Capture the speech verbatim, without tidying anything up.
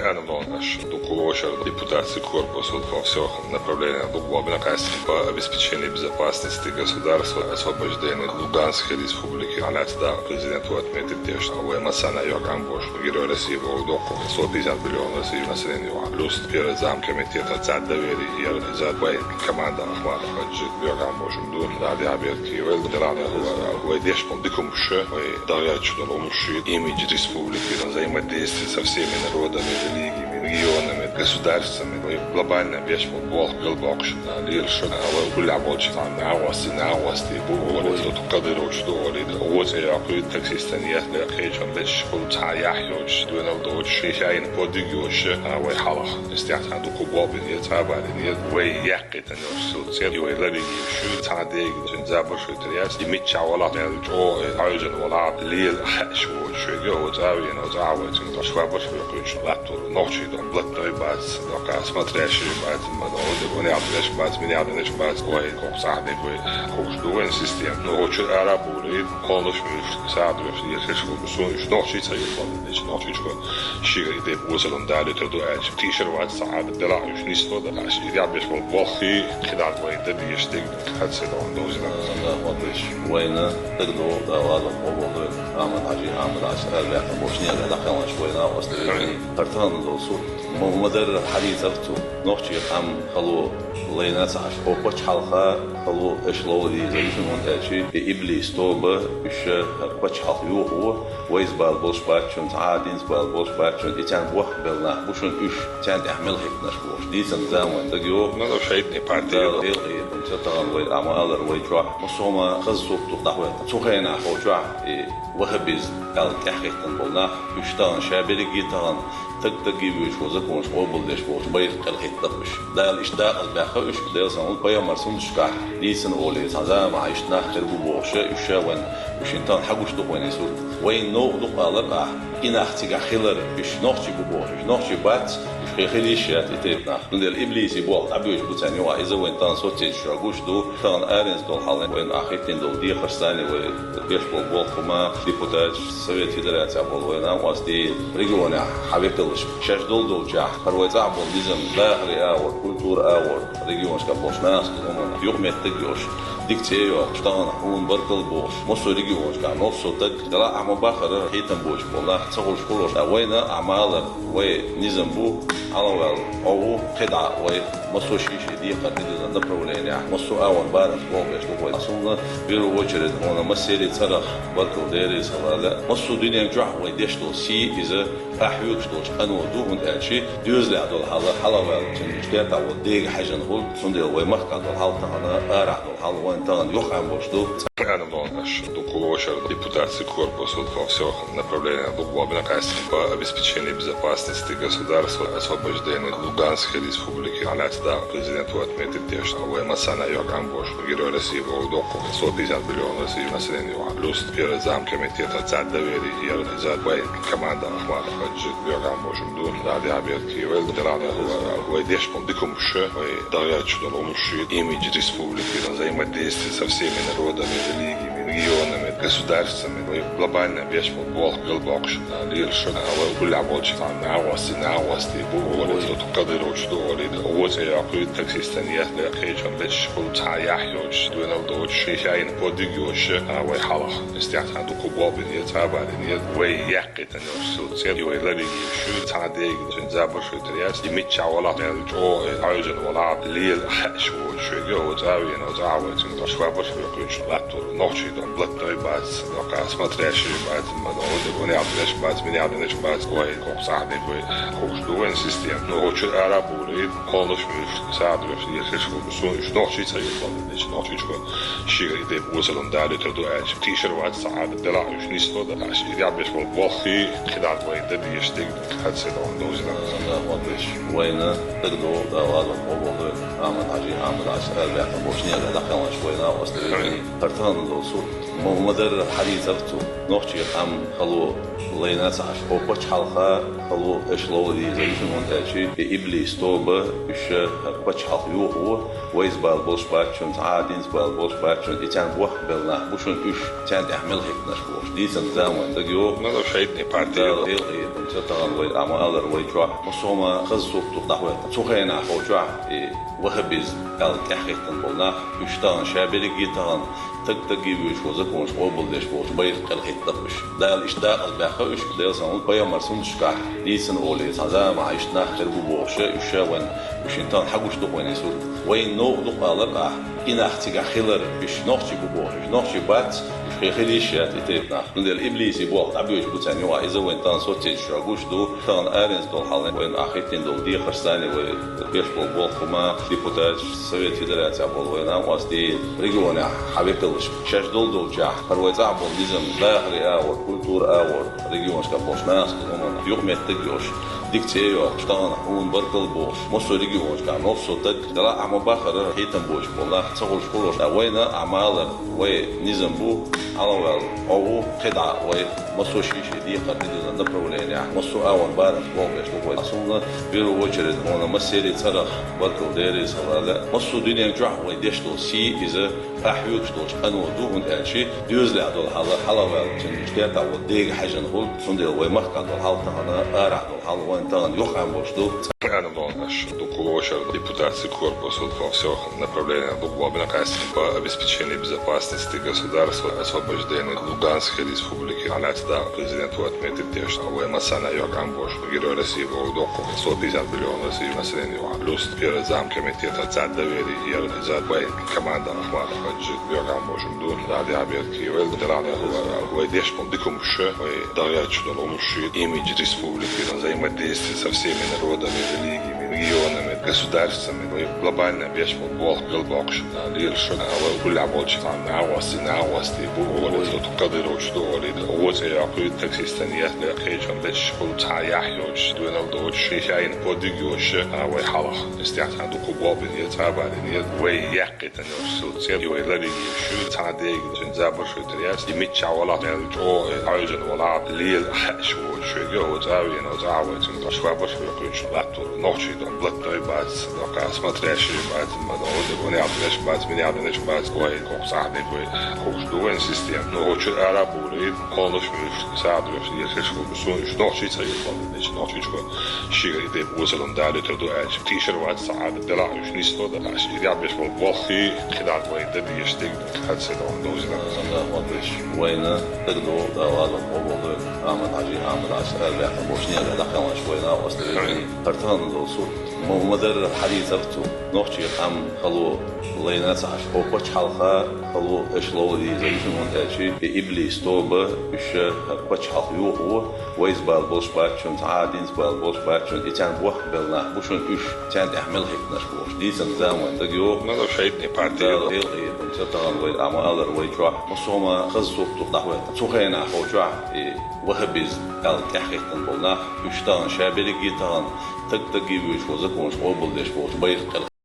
Аьнна долаш дукха лошар депутатский корпус вот во всех направлениях дукха бина къаьстина по обеспечению безопасности государства, освобождение Луганской республики. Аьнна да президент отметить деш, вай массана йокъам бош, Герой России бо докко, сто пятьдесят миллион России население. Плюс первый зам комитета за доверие, я за вай команда Ахматов Хаджи йокъам бош. Ду, да, да, берки, вай, да, да, вай, вай, деш пол дикум ше, вай, да, я чудо ломуши, имидж республики, взаимодействие со всеми народами, религиями, регионами, государствами, вай, глобально веш пол бох, гыл бокш, да, лир ше, а, вай, уля болчи, там, на вас, на вас, ты, бу, вай, тут кадыровч, что, вай, да, вот, я, таксистан, я, да, хейчон, беш, пол, ца, я, йоч, дуэнал, доч, шейхайн, подвиг, йоч, а, вай, халах, истят, а, ду, кубо, бин, я, ца, барин, я, вай, я, Кхетан йош силцел, и вай ларигишу, цхьа деги цун забаршуйтар яц, и мичча вала, мел чӀо, э, хьаьжан вала, лел хьаьш волчуьга, оцӀа вена, оцӀа вай цун швабарш векхуьйтуш латтур. Нохчий дон блатной бац, дока смотрящий бац, мадо, де гонялдеш бац, минялдеш бац, вай коксахдек вай кокш ду вайн систем. Но очу арабули, холош миш, садреш, ешеш, сунш, нохчий цаги фон, нич нохчий чу. Шига иде бузалун дали тоду ач. Тишер вац саат, дела уж нисто да аш. Иде беш вол болхи, кидар вай да диештег, хатсе да он дозина. Да, вот иш. Война, так до, да, ладно, обо, да. Аман Хаджи, Аман Хаджи, да, да, Бошния, да, да, конечно, война, остальные. Хартан до су. Мо-, модер хадис арту. Нохчи ам халу лайна цаш. О пачхалха халу эшлоли, зависимон эчи. И иблис тоба, ише пачхалх юху. Вайс бал болш бачун, цхьа динс бал болш бачун, и цхьан бохк бел нах бу шун уьш, цхьан тӀехь мел хӀиттинарш болуш. Дийцан заман дагайо. Ну, ну, шайтӀни партия. Да, ил и, ца тагӀан вай, ама алар вай чохь. Мусома хаза суту дахвет. Цу хенахь хо чохь, и вахабиз, аьлла тӀехь хӀиттан болу нах, уьш тагӀан ша берриге тагӀан, таг-таги вуьйш ву законаш къобалдеш болуш, байракх кхел хӀиттина уьш. Дала иштта дакъазбаьхна уьш, Дела сан ву пайхамар суннаташкахь дийцина олий, цхьа заман иштта нах хир бу бохуш, уьш ша вайн, уьш шин тан хьагуш ду вайн и сурт. Вайн новкъа дукха алар ахь, и нах цигахь хилар, уьш нохчий бу бохуш, уьш нохчий бац, уьш хе хила йиш яц и тайпа нах. Цундела иблиси боху дӀабоьжуш бу царна юкъахь, иза вайн тан соцсеташ чохь гуш ду, тахана аренца долу хьал вайн ахь хӀиттина долу дехарш санна вай беш болу болху ма, депутат, Совет Федерация болу вайн а, оцу регионехь хьан векалш, шаьш долу долчехь, хӀара вай цӀахь болу низам, дахаре агӀор, культура агӀор, регионашка болуш нах, хӀуманна юкъаметтиг йолуш, дика цӀе йоккхуш, тахана хьуна баркалла бохуш, массо а регионашкахь, массо а таг, дала ахьа ма бахара, хетам боцуш болу нах, ца хуьлуш хуьлуш, а вайна ахьа ма алар, вай низам бу, хьалаваьлла, хьо ву, кхидӀа вай, массо а ший-ший декхар дидина направлениехь, массо а агӀон барамаш боху беш ду вай. Асуна, в первую очередь, хьуна массерийн цӀарах баркалла дерриг а ца лала. Массо а дуьнен чохь вай деш долу сий иза, ахь хьоьгуш долчу къано ду, хӀунда аьлча доьзалехь долу хьала, хьалаваьлла, цуьнан иштта тӀехь волу дега хьаьжна хуьлу, цундела вай махкахь долу хьал тахана, арахь долу хьал вайн тахана юха Ӏам болуш ду. Аьнна долу аш дукха лошар депутатский корпус вот во всех направлениях дукха бина къаьстина по обеспечению безопасности государства, освобождение Луганской республики. Аьнна да президент отметить деш, вай массана йокъам бош. Герой России бо докко, сто пятьдесят миллион России население. Плюс первый зам комитета за доверие, я за вай команда Ахматов Хаджи йокъам бош. Ду, да, да, берки, вай, да, да, вай, вай, деш пол дикум ше, вай, да, я чудо ломуши, имидж республики, взаимодействие со всеми народами, религиями, регионами, государствами, вай, глобально веш пол болх, гыл бокш, да, лир ше, а, вай, уля болчи, там, на вас, на вас, ты, бу, вай, тут кадыровч, что, вай, да, вот, я, куй, таксистан, я, да, хейчон, беч, пол, ца, я, йоч, дуэнал, доч, шейхайн, подвиг, йоч, а, вай, халах, истят, а, ду, кубо, бин, я, ца, барин, я, вай, я, Кхетан йош силцел, и вай ларигишу, цхьа деги цуьнан забаршуйтар яц, и мичча вала, мел чӀо, э, хьаьжан вала, лела хьаьш волчуьга, оцӀа вена, оцӀа вай цуьнан швабарш векхуьйтуш латтур. Нохчий дон блатной бац, дока смотрящий бац, мадо, де гонялдеш бац, минялдеш бац, вай коксахдек вай кокш ду вайн система. Но очу арабули, холош миш, садреш, ешеш, сунш, нохчий цаги фон, нохчий чу. Шига иде бузалун дали тоду ач. Тишер вац саат, дела уж нисто да аш. Иде беш вол болхи, кхидӀа вай да диеш дег, хатсе да он дозина. Да, вот беш. Война, так до, да, ладно, обо, да. Аман Хаджи, Аман Хаджи, да, да, Бошния, да, да, конечно, война, остальные. Хартан до суд. Мо-, мо-, Дарра хьадийцар цо, нохчийн къам хало лайна ца Ӏаш. О пачхьалкха хало аша ловла деза, ишин хӀунда аьлча, и иблис тоба, уьш пачхьалкха юха во, вайза бала болуш бац шуна, цхьа а динца бала болуш бац шуна, и царна бохк белла нах бу шуна, уьш царна тӀехь мел хӀиттинарш бохуш. Дийцан заман дага йоху. Ну, ну, шайтни партия. Дала гӀелкъа еза, тахана вай, амма алар вай чохь, массо а ма хаза сурт ду дӀахӀоьттина. Цу хенахь хо чохь, и ваххабизм аьлла тӀаьхьахӀиттина болу нах, уьш тахана ша берриге а тахана, таг-тагге вуьйш ву законаш къобалдеш болчу байракх кӀел хӀиттина уьш. Дала иштта дакъазбаьхна уьш, Делан салам хуьлда пайхамаран суннаташкахь дийцина олий, цхьа зама хьан иштта нах хир бу бохуш, уьш а вайн, уьш хӀинца тахана хьагуш ду-кх вайн и сурт. Вайна новкъа ду-кх алар ахь, и нах цигахь хилар, уьш нохчий бу бохуш, уьш нохчий бац, уьш хи хила йиш яц и тайпа нах. Цундела иблисан бохк дӀабоьдуш бу царна юкъахь, иза вайна тахана соцсеташкахь гуш ду, тахана аренца долу хьал, вайна ахь хӀиттина долу дехарш санна вай беш болу болх хӀума, депутаташ, Совет Федерацехь болу вайн накъостий, регионехь хьан векалш, шаьш долу долчохь, хӀара вай цӀахь болу низам, дахаран агӀор, культуран агӀор, регионашкахь болчу нахана хӀуманна юкъаметтиг а йолуш, дика цӀе а йоккхуш, тахана хьуна баркалла бохуш, массо а регионашкахь массо а стаг, делахь а ма бахара, хӀиттина боцуш болу нах ца хуьлуш хуьлуш, ткъа вайна а ма аллара, вай низам бу, Ӏалаваьлла, Ӏо ву, кхидӀа вай массо а шен-шен декхар дина направлениехь, массо а агӀор барамца болх беш ду вай. Суна, в первую очередь, хьуна массеран а цӀарах баркалла дерриг а ца лала. Массо а дуьнен чохь вай деш долу сий иза, ахь хьоьгуш долчу къано ду, хӀунда аьлча доьзалехь долу хьал, хьалаваьллачун иштта тӀехь волу дега хьаьжна хуьлу, цундела вай махкахь долу хьал тахана, арахь долу хьал вайн тахана юхкъам болуш ду. Адам долу аш дукха лошар депутатский корпус, вот во всех направлениях дукха бина къаьстина по обеспечению безопасности государства, освобождение Луганской республики. Хьалаца дакъа президент отметить деш, вай массарна а юхкъам болуш, Герой России боху доккху, сто пятьдесят миллион России население юкъахь. Плюс первый зам комитета за доверие, я за вай команда Ахматов Хаджи, юхкъам болуш ду, да, да, берки, вай, да, да, вай деш болу дика хӀумнаш, вай дагахь долу хӀумнаш, имидж республики, взаимодействие со всеми народами, религиями, регионами, государствами, вай глобально беш болу болх галбоккхуш, да, лелаш, а, вай уллехь болчу цхьана нагӀостий, нагӀостий бу олий, цо кадыровцаш ду олий, да, оцу яхуй таксистан яхна кхечун дечиш болу цхьа яхь йоцуш, дуьнал доцуш, шайн подвиг йоцуш, а, вай хьалха. Стяхьа дукха болх бина, цхьа а бан бина, вай яхь кхетан йолуш цу цӀе, и вай лариг еш ю, цхьа а дега шайн забар шуьйту тера яц, и миччахь валахь, мел чӀогӀа хьаьжжина валахь, лела хаьаш волчу шуьга, оцу а вена, оцу а вайцун, швабаш векхуьйтуш латтор. Нохчий дан блатной бац, доккха смотрящий бац, ма догӀу, гуни абдеш бац, мини абдеш бац, вай кхокх сахьдиг вай ховш ду вайн система. Ну, оцу ара бури, хонуш муьш, сагӀа доьхуш, ешеш ховш, сун уьш нохчий ца йиш бан, нохчий чу шига и тайпа осалун далуьйтур ду аьлча. Тийшар вац ца Ӏада, делахь уьш нисло дан, аш и дӀабеш болу болххий, кхидӀа вай дан дезаш дерг, хьаьца дан дозина. Сан да хӀотташ вайна, дагадогӀу, да, ваза къобал дойла. Ахьмад-Хьажи, Ахьмад-Хьажи, ара баьхна болуш, нера дӀакхелхаш вайна, оста везий. ХӀара тахана долу сурт, ма-, ма-дарра хьадийцар цо, нохчийн къам хало лайна ца Ӏаш. О пачхьалкха хало аша ловла деза, ишин хӀунда аьлча, и иблис тоба, уьш пачхьалкха юха во, вайза бала болуш бац шуна, цхьа а динца бала болуш бац шуна, и царна бохк белла нах бу шуна, уьш царна тӀехь мел хӀиттинарш бохуш. Дийцан заман дага йоху. Ну, ну, шайтни партия. Дала гӀелкъа еза, цо тахана вай, амма алар вай чохь, массо а ма хаза сурт ду дӀахӀоьттина. Цу хенахь хо чохь, и ваххабизм аьлла тӀаьхьахӀиттина болу нах, уьш тахана ша берриге а тахана, таг-тагге вуьйш волу законаш къобалдеш болчу байракх кӀел